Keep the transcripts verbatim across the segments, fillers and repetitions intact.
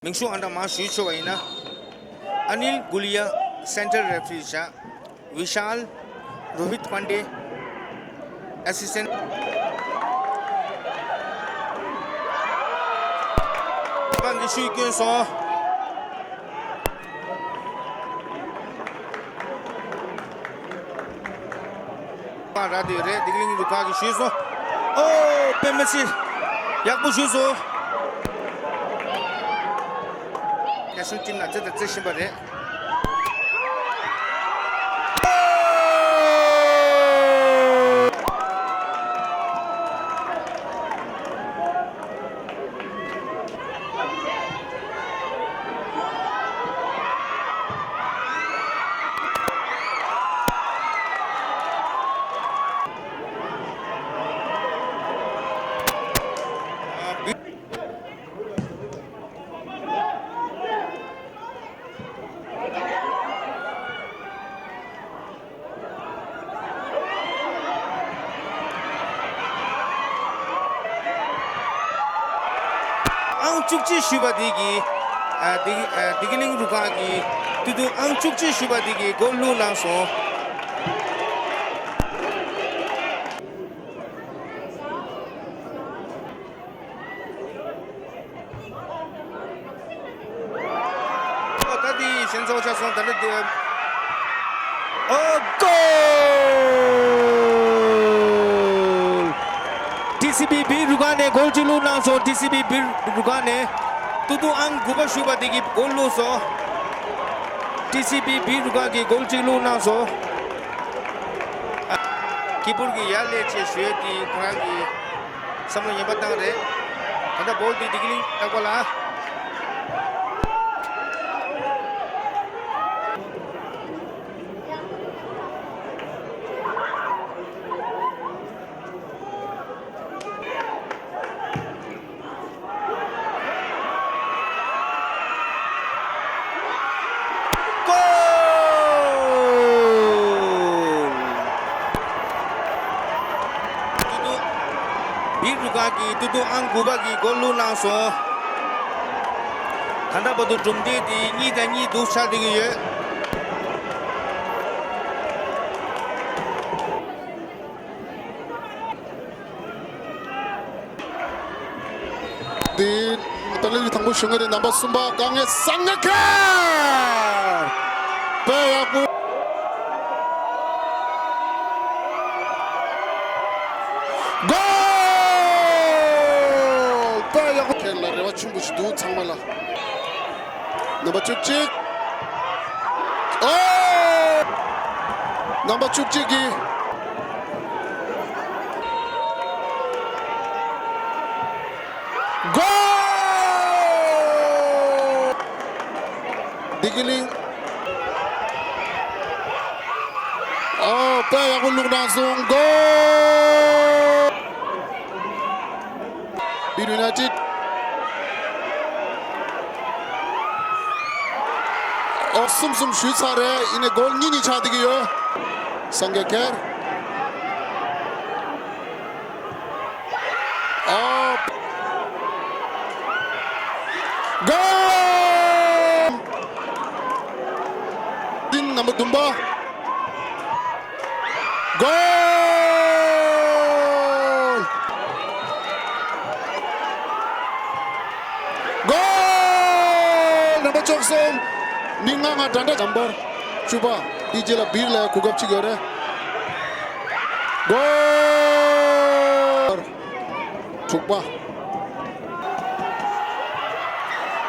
མིང་གཞུང་ཨང་གྲངས་མང་ཞུས་ཆོག་པ་ཡིན་ན། ཨ་ནིལ་གུ་ལི་ཡ་སེན་ཊར་རེ་ཕ་རི་བཞག། བི་ཤཱལ། རོ་ཧིད་པན་ཌེ། ཨེ་སི་སི་ཊེན་ཊི། པང་གི་ཤུལ་བསྐྱོན་སོང་། པ་ར་དེ་རེད། བདེ་སྐྱིད་གླིང་རུ་ཁག་གིས་ཞུས་སོང་། ཨོ། དཔེ་མི་སྲིད། ཡག་པོ་ཞུས་སོང་། ནེ་ཤ་ནལ་ཊིམ་ལ་རྩེ་དང་རྩེ་བཞིན་པ་རེད། ཨང་བཅུ་གཅིག་ཞུས་པ་དེ་གིས། ཨ། བདེ། ཨ། བདེ་སྐྱིད་གླིང་རུ་ཁག་གིས་ཏུ་ཏུ་ཨང་བཅུ་གཅིག་ཞུས་པ་དེ་གིས་གོལ་བླུགས་གནང་སོང་། ཨོ། ད་དེ་ཞན་ཚོགས་ཆགས་སོང་། ད་ནི་དེ། ཨོ། གོལ། ཊི་སི་བི་བི་རུ་ཁག་ནས་གོལ་གཅིག་བླུགས་གནང་སོང་། ཊི་སི་བི་བི་རུ་ཁག་ནས་ཏུ་ཏུ་ཨང་དགུ་པ་ཞུས་པ་དེ་གིས་གོལ་བླུགས་སོང་། ཊི་སི་བི་བི་རུ་ཁག་གིས་གོལ་གཅིག་བླུགས་གནང་སོང་། ཨ། ཀི་པར་གྱིས་ཡར་སླེབས་བྱས་ཞུ་ཡས་དེ་ཁོ་རང་གིས་བསམ་བློ་ངན་པ་བཏང་རེད། ད་ལྟ་བོལ་དེ་བདེ་སྐྱིད་གླིང་བདག་པོ་ལ། གོལ། ཏུ་ཏུ། བི་རུ་ཁག་གིས་ཏུ་ཏུ་ཨང་དགུ་པ་གི་གོལ་བླུགས་གནང་སོང་། ད་ལྟ་བར་དུ་གྲུབ་འབྲས་དེ་གཉིས་དང་གཉིས་འདུག་ཆགས་བསྡད་ཀྱི་ཡོད། དེ་ད་ལན་གྱི་དང་པོ་ཞུ་ངེས་རེད། རྣམ་པ་གསུམ་པ་དཀའ་ངལ་སངས་རྒྱས་ཁེར། དཔེ་ཡག་པོ། གོལ། དཔེ་ཡག་པོ། ཁེར་ལ་རེ་བ་ཆེན་པོ་ཞིག་འདུག་ཚང་མ་ལ། རྣམ་པ་བཅུ་གཅིག། ཨོ། རྣམ་པ་བཅུ་གཅིག་གིས། གོལ། བདེ་སྐྱིད་གླིང་། ཨོ། དཔེ་ཡག་པོ་བླུགས་གནང་སོང་། གོལ། བི་རུ་ཡུ་ནའི་ཊིད། ཨོ། གསུམ་གསུམ་ཞུས་ཚར་རེད། ཡིན་ནའི་གོལ་གཉིས་གཉིས་ཆགས་བསྡད་ཀྱི་ཡོད། སངས་རྒྱས་ཁེར། ཨོ། གོལ། ཏིན་རྣམ་པ་བདུན་པ། གོལ། གོལ། རྣམ་པ་བཅུ་གསུམ། མི་ལྔ་ལྔ་འདྲ་འདྲ། ནམ་པར་བཅུ་པ། དེའི་རྗེས་ལ་བིར་ལ་གོ་སྐབས་གཅིག་ཡོད་རེད། གོལ། དྲུག་པ།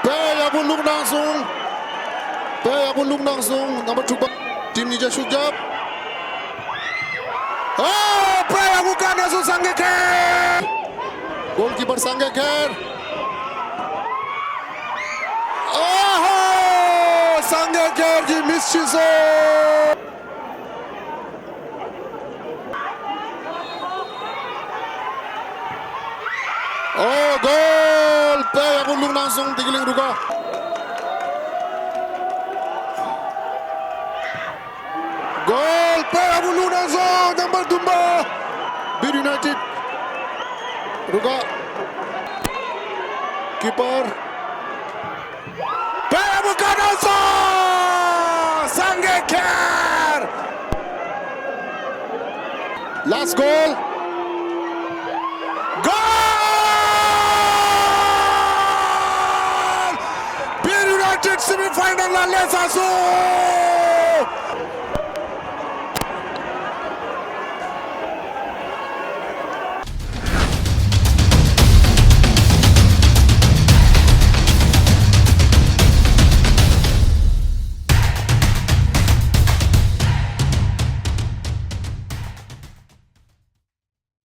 དཔེ་ཡག་པོ་བླུགས་གནང་སོང་། དཔེ་ཡག་པོ་བླུགས་གནང་སོང་། རྣམ་པ་དྲུག་པ། ཊིམ་གཉིས་ཆ་ཤུགས་རྒྱབ། ཨ། དཔེ་ཡག་པོ་བཀག་གནང་སོང་། སངས་རྒྱས་ཁེར། གོལ་ཀི་པར་སངས་རྒྱས་ཁེར། ཨ་ཧོ། སངས་རྒྱས་ཁེར་གྱིས་མིས་བྱས་སོང་། ཨོ། གོལ། དཔེ་ཡག་པོ་བླུགས་གནང་སོང་། བདེ་སྐྱིད་གླིང་རུ་ཁག། གོལ། དཔེ་ཡག་པོ་བླུགས་གནང་སོང་། རྣམ་པ་བདུན་པ། བིར་ཡུ་ནའི་ཊིད་རུ་ཁག། ཀི་པར། Last goal. Goal! Beer United semi final ལ་སླེབས་ཚར་སོང་།